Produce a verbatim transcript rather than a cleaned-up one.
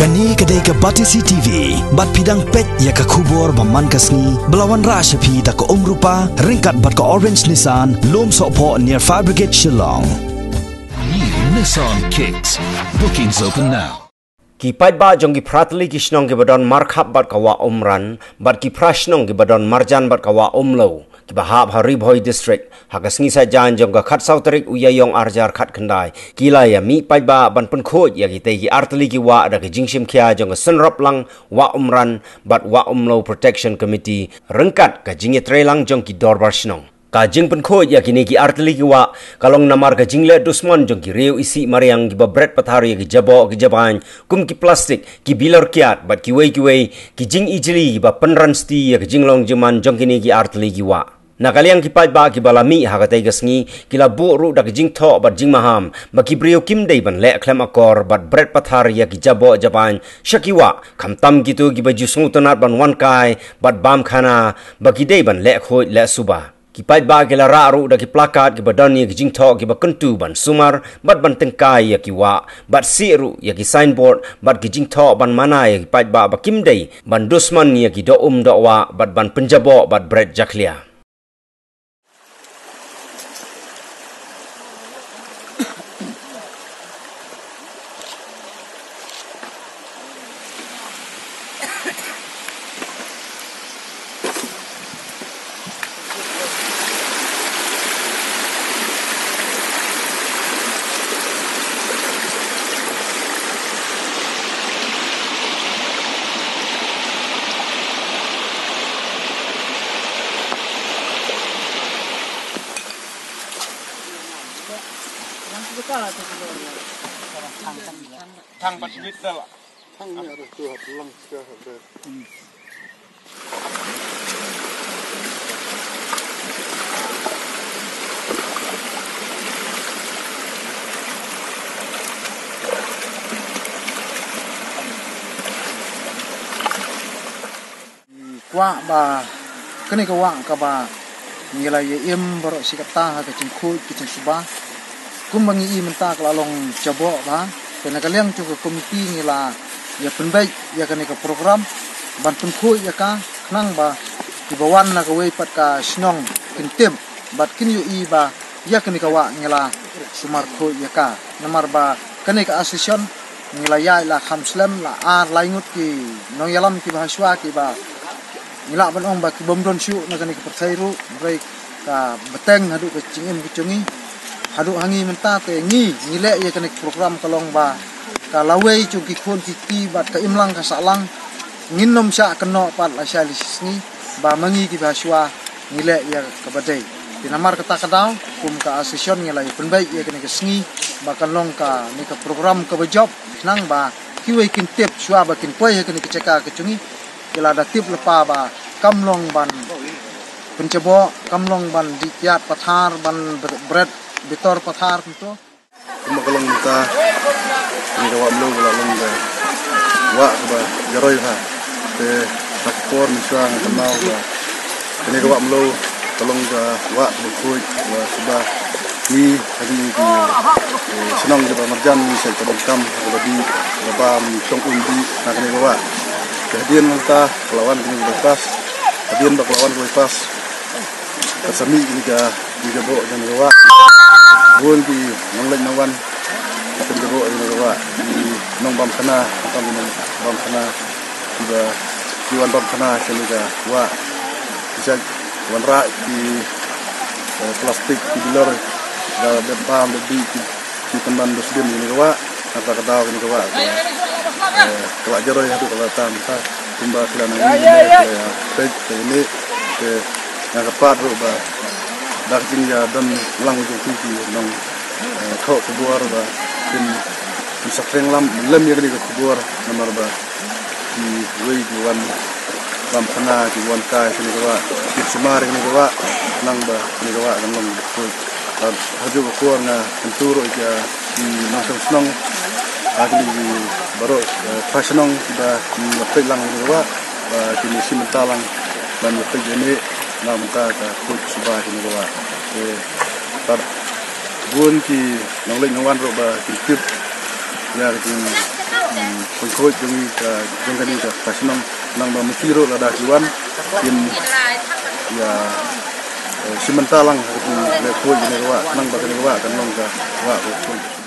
Kane ka dei ka Batesi T V, bad phi dang peit ïa ka khubor ba man ka sngi, ba la wanrah sha phi da ka Umrupa, ryngkat bad ka Orange Nissan, Lum Sohphoh near Fire Brigade Shillong. New Nissan Kicks. Bookings open now. Ki paidbah jong ki phra tylli ki shnong kiba don markhap bad ka Wah Umran, bad ki phra shnong kiba don marjan bad ka Wah Umlew, kiba hap ha Ri Bhoi District, ha ka sngi Saitjaiñ jong ka khatsaw tarik u Ïaïong arhajar khatkhyndai, ki la ïa mih paidbah ban pynkhuid ïa kitei ki artylli ki wah da ka jingshimkhia jong ka Synroplang Wah Umran bad Wah Umlew Protection Committee, ryngkat ka jingïatreilang jong ki dorbar shnong. Ka jingpynkhuid ïa kine ki artylli ki wah ka long namar ka jingleh dusmon jong ki riew isih mariang kiba bret pathar ïa ki jaboh ki jabain kum ki plastik, ki bilor kiad bad kiwei kiwei ki jingijli kiba pynransti ïa ka jinglong jingman jong kine ki artylli ki wah. Na ka liang ki paidbah kiba la mih ha katei ka sngi, ki la buh ruh da ka jingthoh bad jingmaham ba ki briew kim dei ban leh khlem akor bad bret pathar ïa ki jaboh jabain sha ki wah, khamtam kito kiba ju sngewtynnat ban wan kai bad bam khana, ba ki dei ban leh khuid leh suba. Ki paidbah ki la rah ruh da ki plakat kiba don ïa ki jingthoh kiba kyntu ban sumar bad ban tyngkai ïa ki wah, bad sih ruh ïa ki signboard bad ki jingthoh ban mana ïa ki paidbah ba kim dei ban dusmon ïa ki doh um doh wah bad ban pynjaboh bad bret jakhlia. Thang bad wit da la. Thang ni arus tu hap lang ka hap ber. Kwah ba kane ka wah kaba ngi la ïa im baroh shi katta ha ka jingkhuid ka jingsuba. Kumba ngi i mynta ka la long jaboh bha. Te na ka liang jong ka komiti ngi la ïa pynbeit ïa kane ka program ban pynkhuid ïa ka, khnang ba kiba wan na kawei pat ka shnong kin tip bad kin ïohi ba ïa kane ka wah ngi la sumar khuid ïa ka. Namar ba kane ka association ngi la ïaid la kham slem, la ar lai ngut ki nongïalam kiba ha shuwa kiba ngi lah ban ong ba ki bym don shuh na kane ka pyrthei ruh, hynrei ka bteng haduh ka jingim ka jong ngi. Haduh ha ngi mynta te ngi, ngi leh ïa kane ka program ka long ba ka lawei jong ki khun ki kti bad ka imlang ka sahlang. Ngin nym shah kynnoh pat lashai lashisngi ba ma ngi kiba ha shuwa ngi leh ïa kaba dei. Te namar kata ka daw, kum ka association ngi la ïa pynbeit ïa kane ka sngi ba kan long kane ka program kaba jop, khnang ba kiwei kin tip shuwa ba kin poi ha kane ka jaka ka jong ngi, ki la da tip lypa ba kam long ban pynjaboh, kam long ban dih kiad pathar, ban bret bitor pathar kumto. Kumba ka long mynta, kane ka wah Mlew ka la long ka wah kaba jaroi bha. Te ha ka por mynshuwa nga kynmaw ba kane ka wah Mlew ka long ka wah kaba khuid, kaba suba. Ngi ha kine ki, eh, shnong kiba marjan ngi shait ka donkam ha kaba dih, kaba bam, shong um dih na kane ka wah. Te hadien mynta ka la wan kane ka bypass, hadien ba ka la wan ka bypass, ka sa mih kane ka, kane ka jaboh jong kane ka wah. Bun ki nongleit nongwan ki pynjaboh jong kane ka wah. Ki nongbam khana, ki nongbam khana, kiba ki wan bam khana sha kane ka wah. Ki sa wanrah ki, eh, plastik, ki bilor, da dep bam, dep dih, ki ki pynban dusbin kane ka wah, nangta ka daw kane ka wah ka, eh, ka la jaroi haduh katta mynta. Kumba ki la nang ïa peit ka ine, te nga kyrpad ruh ba da ka jingïadon lang jong phi ki nong, eh, thoh khubor ba kin, kin sa treng lem, lem ïa kane ka khubor namar ba kiwei ki wan bam khana, ki wan kai kane ka wah, ki sumar kane ka wah, nang ba kane ka wah kan long khuid. Bad ha kajuh ka por nga kyntu ruh ïa ki nongshong shnong, ha kine ki baroh, eh, phra shnong kiba, mm, ïa peit lang kane ka wah, ba kin ïa shim bynta lang ban ïa peit ïa ne na bynta ka khuid suba kane ka wah. Te bad bun ki nongleit nongwan ruh ba kin tip ïa ka jing, mm, Khuid jong ngi ka, jong kane ka, ka shnong, nang ba mynta ruh lada ki wan, kin ïa, eh, shim bynta lang ha kane ka khuid jong kane ka wah, nang ba kane ka wah kan long ka wah ka khuid.